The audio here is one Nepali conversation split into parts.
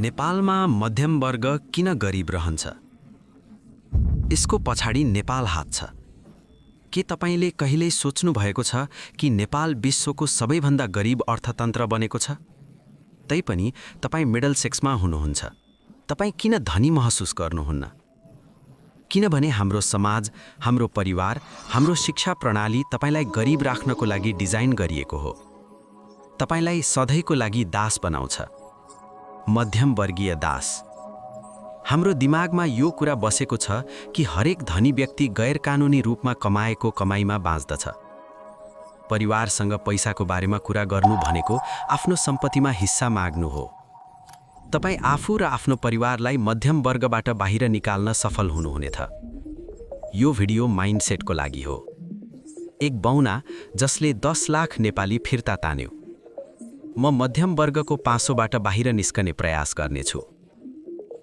नेपालमा मध्यम वर्ग किन गरिब रहन्छ? यसको पछाडि नेपाल हात छ। के तपाईले कहिल्यै सोच्नु भएको छ कि नेपाल विश्वको सबैभन्दा गरिब अर्थतन्त्र बनेको छ? तैपनि तपाई मिडल सेक्समा हुनुहुन्छ। तपाई किन धनी महसुस गर्नुहुन्न? किनभने हाम्रो समाज, हाम्रो परिवार, हाम्रो शिक्षा प्रणाली तपाईलाई गरिब राख्नको लागि डिजाइन गरिएको हो। तपाईलाई सधैँको लागि दास बनाउँछ। मध्यम वर्गीय दास। हाम्रो दिमागमा यो कुरा बसेको छ कि हरेक धनी व्यक्ति गैर कानुनी रूपमा कमाएको कमाईमा बाँच्दछ। परिवारसँग पैसाको बारेमा कुरा गर्नु भनेको आफ्नो सम्पत्तिमा हिस्सा माग्नु हो। तपाई आफू र आफ्नो परिवारलाई मध्यम वर्गबाट बाहिर निकाल्न सफल हुनुहुनेछ। यो भिडियो माइन्डसेटको लागि हो। एक बौना जसले 10 लाख नेपाली फिर्ता तान्यो। म मध्यम वर्गको पासोबाट बाहिर निस्कने प्रयास गर्नेछु।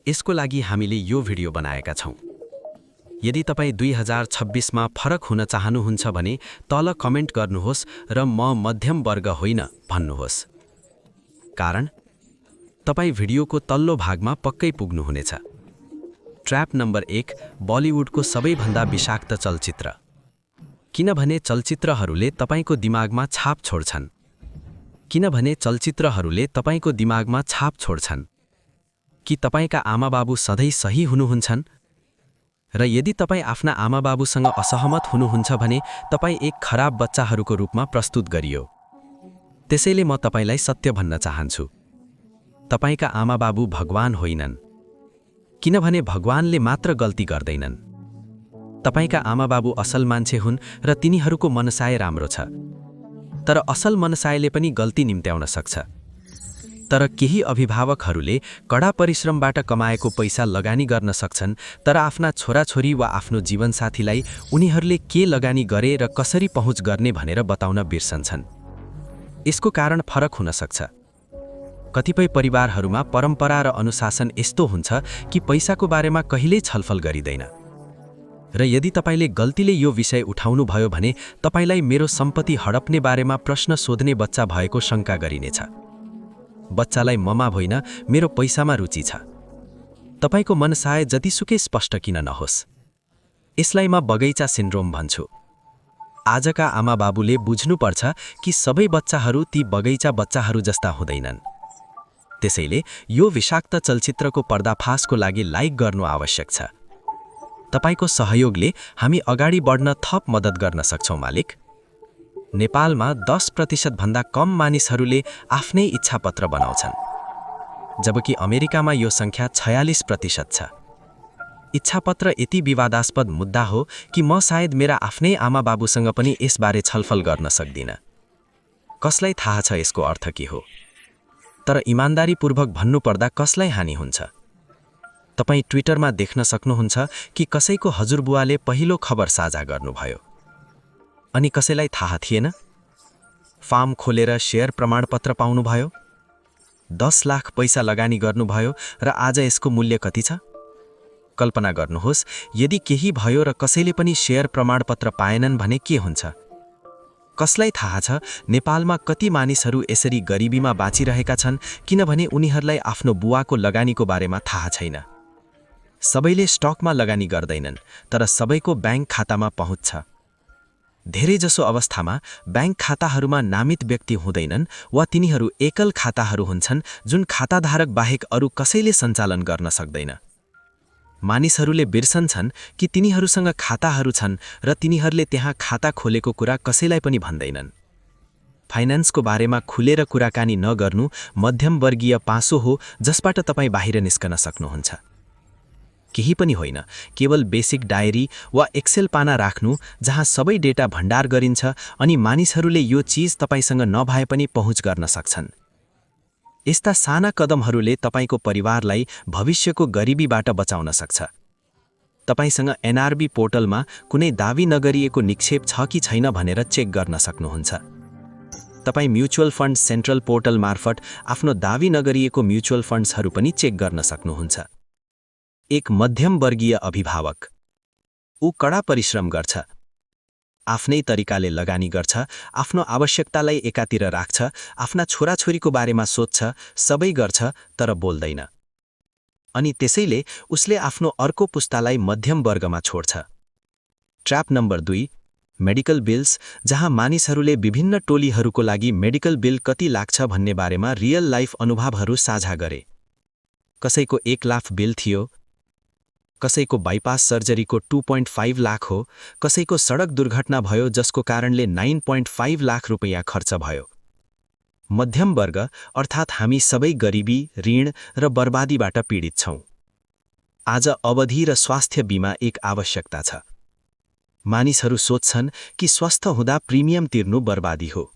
यसको लागि हामीले यो भिडियो बनाएका छौं। यदि तपाई 2026 मा फरक हुन चाहनुहुन्छ भने तल कमेन्ट गर्नुहोस् र म मध्यम वर्ग होइन भन्नुहोस्। कारण तपाई भिडियोको तल्लो भागमा पक्कै पुग्नुहुनेछ। ट्र्याप नम्बर 1, बलिउडको सबैभन्दा विषाक्त चलचित्र। किनभने चलचित्रहरूले तपाईको दिमागमा छाप छोड्छन्। किनभने चलचित्रहरूले तपाईको दिमागमा छाप छोड्छन्। कि तपाईका आमाबाबु सधैँ सही हुनुहुन्छन्? र यदि तपाई आफ्ना आमाबाबुसँग असहमत हुनुहुन्छ भने तपाई एक खराब बच्चाहरूको रूपमा प्रस्तुत गरियो। त्यसैले म तपाईलाई सत्य भन्न चाहन्छु। तपाईका आमाबाबु भगवान होइनन्। किनभने भगवानले मात्र गल्ती गर्दैनन्। तपाईका आमाबाबु असल मान्छे हुन् र तिनीहरूको मनसाय राम्रो छ। तर असल मनसायले पनि गल्ती निम्त्याउन सक्छ। तर केही अभिभावकहरूले कडा परिश्रमबाट कमाएको पैसा लगानी गर्न सक्छन्, तर आफ्ना छोराछोरी वा आफ्नो जीवनसाथीलाई उनीहरूले के लगानी गरे र कसरी पहुँच गर्ने भनेर बताउन बिर्सन्छन्। यसको कारण फरक हुन सक्छ। कतिपय परिवारहरूमा परम्परा र अनुशासन यस्तो हुन्छ कि पैसाको बारेमा कहिल्यै छलफल गरिँदैन। र यदि तपाईले गल्तीले यो विषय उठाउनु भयो भने तपाईलाई मेरो सम्पत्ति हडप्ने बारेमा प्रश्न सोध्ने बच्चा भएको शंका गरिनेछ। बच्चालाई ममा होइन मेरो पैसामा रुचि छ। तपाईको मनसाय जतिसुकै स्पष्ट किन नहोस्। यसलाई म बगैँचा सिन्ड्रोम भन्छु। आजका आमाबाबुले बुझ्नुपर्छ कि सबै बच्चाहरू ती बगैँचा बच्चाहरू जस्ता हुँदैनन्। त्यसैले यो विषाक्त चलचित्रको पर्दाफासको लागि लाइक गर्नु आवश्यक छ। तपाईको सहयोगले हामी अगाडि बढ्न थप मद्दत गर्न सक्छौं मालिक। नेपालमा 10% भन्दा कम मानिसहरूले आफ्नै इच्छापत्र बनाउँछन्, जबकि अमेरिकामा यो संख्या 46% छ। इच्छापत्र यति विवादास्पद मुद्दा हो कि म सायद मेरा आफ्नै आमाबाबुसँग पनि यसबारे छलफल गर्न सक्दिन। कसलाई थाहा छ यसको अर्थ के हो? तर इमानदारीपूर्वक भन्नुपर्दा कसलाई हानि हुन्छ? तपाई ट्विटरमा देख्न सक्नुहुन्छ कि कसैको हजुरबुवाले पहिलो खबर साझा गर्नुभयो। अनि कसैलाई थाहा थिएन? फार्म खोलेर शेयर प्रमाणपत्र पाउनुभयो। 10 लाख पैसा लगानी गर्नुभयो र आज यसको मूल्य कति छ? कल्पना गर्नुहोस्, यदि केही भयो र कसैले पनि शेयर प्रमाणपत्र पाएनन् भने के हुन्छ? कसलाई थाहा छ नेपालमा कति मानिसहरू यसरी गरिबीमा बाँचिरहेका छन् किनभने उनीहरूलाई आफ्नो बुवाको लगानीको बारेमा थाहा छैन। सबैले स्टकमा लगानी गर्दैनन्, तर सबैको बैंक खातामा पहुँच छ। धेरैजसो अवस्थामा बैंक खाताहरूमा नामित व्यक्ति हुँदैनन् वा तिनीहरू एकल खाताहरू हुन्छन् जुन खाताधारक बाहेक अरू कसैले सञ्चालन गर्न सक्दैन। मानिसहरूले बिर्सन्छन् कि तिनीहरूसँग खाताहरू छन् र तिनीहरूले त्यहाँ खाता खोलेको कुरा कसैलाई पनि भन्दैनन्। फाइनान्सको बारेमा खुलेर कुराकानी नगर्नु मध्यम वर्गीय पासो हो जसबाट तपाई बाहिर निस्कन सक्नुहुन्छ। केही पनि होइन, केवल बेसिक डायरी वा एक्सेल पाना राख्नु जहाँ सबै डेटा भण्डार गरिन्छ अनि मानिसहरूले यो चीज तपाईसँग नभए पनि पहुँच गर्न सक्छन्। यस्ता साना कदमहरूले तपाईको परिवारलाई भविष्यको गरिबीबाट बचाउन सक्छ। तपाईसँग एनआरबी पोर्टलमा कुनै दावी नगरिएको निक्षेप छ कि छैन भनेर चेक गर्न सक्नुहुन्छ। तपाई म्युचुअल फन्ड सेन्ट्रल पोर्टल मार्फत आफ्नो दावी नगरिएको म्युचुअल फन्ड्सहरू पनि चेक गर्न सक्नुहुन्छ। एक मध्यम वर्गीय अभिभावक। ऊ कडा परिश्रम गर्छ, आफ्नै तरिकाले लगानी गर्छ, आफ्नो आवश्यकतालाई एकातिर राख्छ, आफ्ना छोराछोरीको बारेमा सोच्छ, सबै गर्छ तर बोल्दैन। अनि त्यसैले उसले आफ्नो अर्को पुस्तालाई मध्यम वर्गमा छोड्छ। ट्र्याप नम्बर 2, मेडिकल बिल्स, जहाँ मानिसहरूले विभिन्न टोलीहरूको लागि मेडिकल बिल कति लाग्छ भन्ने बारेमा रियल लाइफ अनुभवहरू साझा गरे। कसैको 1 लाख बिल थियो, कसैको बाइपास सर्जरीको 2.5 लाख हो, कसैको सडक दुर्घटना भयो जसको कारणले 9.5 लाख रुपैयाँ खर्च भयो। मध्यम वर्ग अर्थात् हामी सबै गरिबी, ऋण र बर्बादीबाट पीडित छौं। आज अवधि र स्वास्थ्य बीमा एक आवश्यकता छ। मानिसहरू सोच्छन् कि स्वस्थ हुँदा प्रिमियम तिर्नु बर्बादी हो।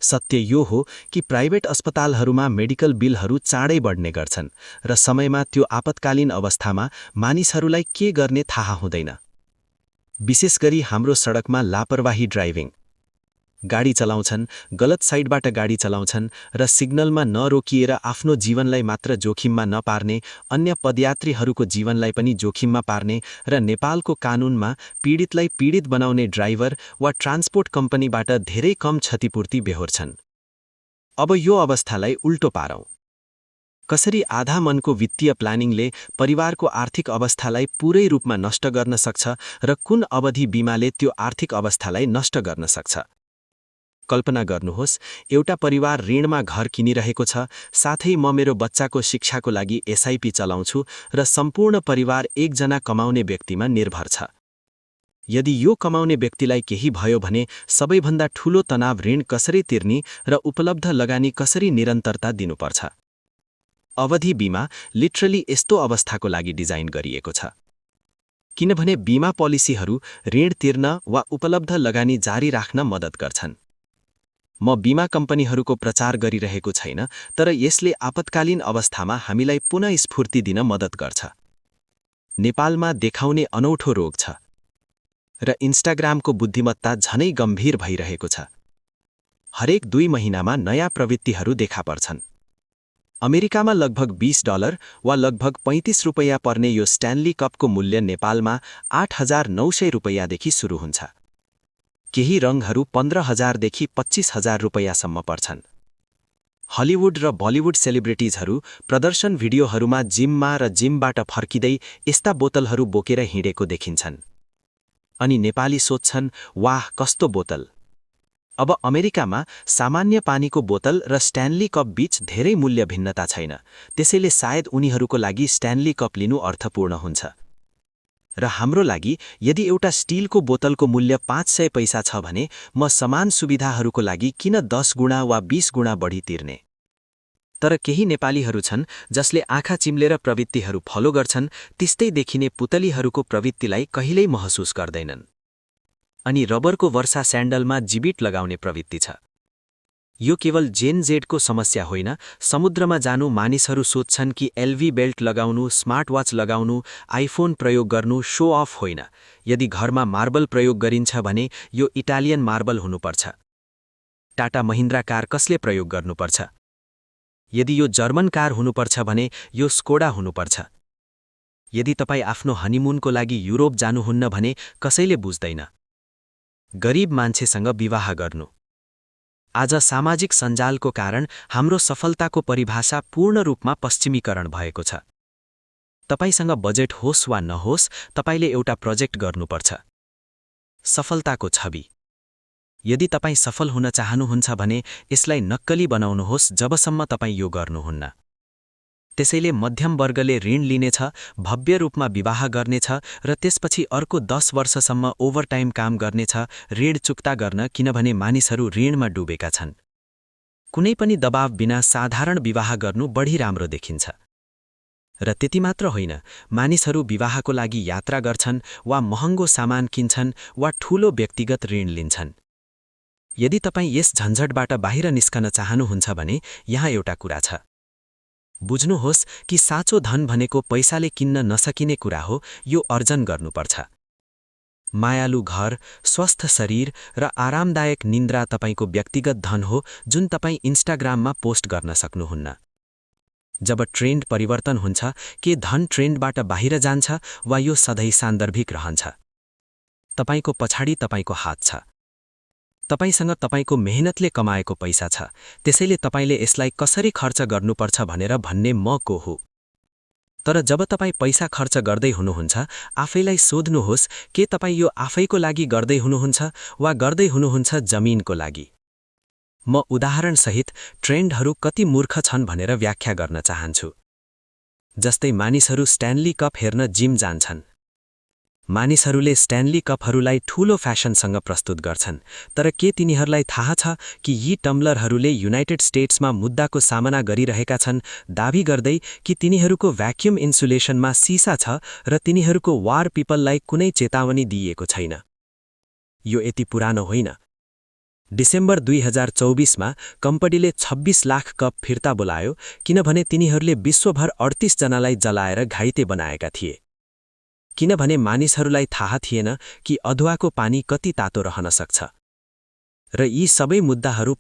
सत्य यो हो कि प्राइभेट अस्पतालहरूमा मेडिकल बिलहरू चाँडै बढ्ने गर्छन् र समयमा त्यो आपतकालीन अवस्थामा मानिसहरूलाई के गर्ने थाहा हुँदैन। विशेष गरी हाम्रो सडकमा लापरवाही ड्राइभिङ, गाडी चलाउँछन्, गलत साइडबाट गाडी चलाउँछन् र सिग्नलमा नरोकिएर आफ्नो जीवनलाई मात्र जोखिममा नपार्ने, अन्य पदयात्रीहरूको जीवनलाई पनि जोखिममा पार्ने र नेपालको कानुनमा पीडितलाई पीडित बनाउने ड्राइभर वा ट्रान्सपोर्ट कम्पनीबाट धेरै कम क्षतिपूर्ति बेहोर्छन्। अब यो अवस्थालाई उल्टो पारौं। कसरी आधा मनको वित्तीय प्लानिङले परिवारको आर्थिक अवस्थालाई पूरै रूपमा नष्ट गर्न सक्छ र कुन अवधि बीमाले त्यो आर्थिक अवस्थालाई नष्ट गर्न सक्छ। कल्पना गर्नुहोस्, एउटा परिवार ऋणमा घर किनिरहेको छ, साथै म मेरो बच्चाको शिक्षाको लागि एसआइपी चलाउँछु र सम्पूर्ण परिवार एकजना कमाउने व्यक्तिमा निर्भर छ। यदि यो कमाउने व्यक्तिलाई केही भयो भने सबैभन्दा ठूलो तनाव ऋण कसरी तिर्ने र उपलब्ध लगानी कसरी निरन्तरता दिनुपर्छ। अवधि बीमा लिटरली यस्तो अवस्थाको लागि डिजाइन गरिएको छ। किनभने बीमा पोलिसीहरू ऋण तिर्न वा उपलब्ध लगानी जारी राख्न मद्दत गर्छन्। म बीमा कम्पनीहरूको प्रचार गरिरहेको छैन, तर यसले आपतकालीन अवस्थामा हामीलाई पुनः स्फूर्ति दिन मद्दत गर्छ। नेपालमा देखाउने अनौठो रोग छ र इन्स्टाग्रामको बुद्धिमत्ता झनै गम्भीर भइरहेको छ। हरेक 2 महिनामा नयाँ प्रवृत्तिहरू देखा पर्छन्। अमेरिकामा लगभग $20 वा लगभग 35 रुपैयाँ पर्ने यो स्ट्यानली कपको मूल्य नेपालमा 8,900 रुपैयाँदेखि सुरु हुन्छ। केही रङहरू 15,000 देखि 25,000 रुपैयाँसम्म पर्छन्। हलिउड र बलिउड सेलिब्रिटिजहरू प्रदर्शन भिडियोहरूमा जिममा र जिमबाट फर्किँदै यस्ता बोतलहरू बोकेर हिँडेको देखिन्छन्। अनि नेपाली सोच्छन्, वाह कस्तो बोतल। अब अमेरिकामा सामान्य पानीको बोतल र स्ट्यानली कप बीच धेरै मूल्य भिन्नता छैन, त्यसैले सायद उनीहरूको लागि स्ट्यानली कप लिनु अर्थपूर्ण हुन्छ। र हाम्रो लागि यदि एउटा स्टिलको बोतलको मूल्य 500 पैसा छ भने म समान सुविधाहरूको लागि किन 10 गुणा वा 20 गुणा बढी तिर्ने। तर केही नेपालीहरू छन् जसले आँखा चिम्लेर प्रवृत्तिहरू फलो गर्छन्, त्यस्तै देखिने पुतलीहरूको प्रवृत्तिलाई कहिल्यै महसुस गर्दैनन्। अनि रबरको वर्षा स्यान्डलमा जिबिट लगाउने प्रवृत्ति छ। यो केवल जेन जेडको समस्या होइन। समुद्रमा जानु मानिसहरू सोच्छन् कि एलभी बेल्ट लगाउनु, स्मार्ट वाच लगाउनु, आइफोन प्रयोग गर्नु शो अफ होइन। यदि घरमा मार्बल प्रयोग गरिन्छ भने यो इटालियन मार्बल हुनुपर्छ। टाटा महिन्द्रा कार कसले प्रयोग गर्नुपर्छ? यदि यो जर्मन कार हुनुपर्छ भने यो स्कोडा हुनुपर्छ। यदि तपाईँ आफ्नो हनीमुनको लागि युरोप जानुहुन्न भने कसैले बुझ्दैन। गरिब मान्छेसँग विवाह गर्नु। आज सामाजिक सञ्जालको कारण हाम्रो सफलताको परिभाषा पूर्ण रूपमा पश्चिमीकरण भएको छ। तपाईसँग बजेट होस् वा नहोस्, तपाईले एउटा प्रोजेक्ट गर्नुपर्छ। सफलताको छवि। यदि तपाईँ सफल हुन चाहनुहुन्छ भने यसलाई नक्कली बनाउनुहोस् जबसम्म तपाईँ यो गर्नुहुन्न। त्यसैले मध्यम वर्गले ऋण लिनेछ, भव्य रूपमा विवाह गर्नेछ र त्यसपछि अर्को 10 वर्षसम्म ओभरटाइम काम गर्नेछ ऋण चुक्ता गर्न, किनभने मानिसहरू ऋणमा डुबेका छन्। कुनै पनि दबाव बिना साधारण विवाह गर्नु बढी राम्रो देखिन्छ। र त्यति मात्र होइन, मानिसहरू विवाहको लागि यात्रा गर्छन् वा महँगो सामान किन्छन् वा ठूलो व्यक्तिगत ऋण लिन्छन्। यदि तपाईँ यस झन्झटबाट बाहिर निस्कन चाहनुहुन्छ भने यहाँ एउटा कुरा छ। बुझ्नुहोस् कि साँचो धन भनेको पैसाले किन्न नसकिने कुरा हो, यो अर्जन गर्नुपर्छ। मायालु घर, स्वस्थ शरीर र आरामदायक निन्द्रा तपाईको व्यक्तिगत धन हो जुन तपाईँ इन्स्टाग्राममा पोस्ट गर्न सक्नुहुन्न। जब ट्रेन्ड परिवर्तन हुन्छ, के धन ट्रेन्डबाट बाहिर जान्छ वा यो सधैँ सान्दर्भिक रहन्छ? तपाईको पछाडि तपाईको हात छ। तपाईसँग तपाईको मेहनतले कमाएको पैसा छ, त्यसैले तपाईले यसलाई कसरी खर्च गर्नुपर्छ भनेर भन्ने म को हो? तर जब तपाईँ पैसा खर्च गर्दै हुनुहुन्छ, आफैलाई सोध्नुहोस् के तपाईँ यो आफैको लागि गर्दै हुनुहुन्छ वा गर्दै हुनुहुन्छ जमिनको लागि। म उदाहरणसहित ट्रेन्डहरू कति मूर्ख छन् भनेर व्याख्या गर्न चाहन्छु। जस्तै मानिसहरू स्ट्यानली कप हेर्न जिम जान्छन्। मानिसहरूले स्ट्यानली कपहरूलाई ठूलो फ्यासनसँग प्रस्तुत गर्छन्, तर के तिनीहरूलाई थाहा छ कि यी टम्बलरहरूले युनाइटेड स्टेट्समा मुद्दाको सामना गरिरहेका छन्, दाबी गर्दै कि तिनीहरूको भ्याक्युम इन्सुलेसनमा सिसा छ र तिनीहरूको वार पिपललाई कुनै चेतावनी दिइएको छैन। यो यति पुरानो होइन। डिसेम्बर 2024मा कम्पनीले 26 लाख कप फिर्ता बोलायो किनभने तिनीहरूले विश्वभर 38 जनालाई जलाएर घाइते बनाएका थिए। किनभने मानिसहरूलाई थाहा थिएन कि अदुवाको पानी कति तातो रहन सक्छ। र यी सबै मुद्दाहरू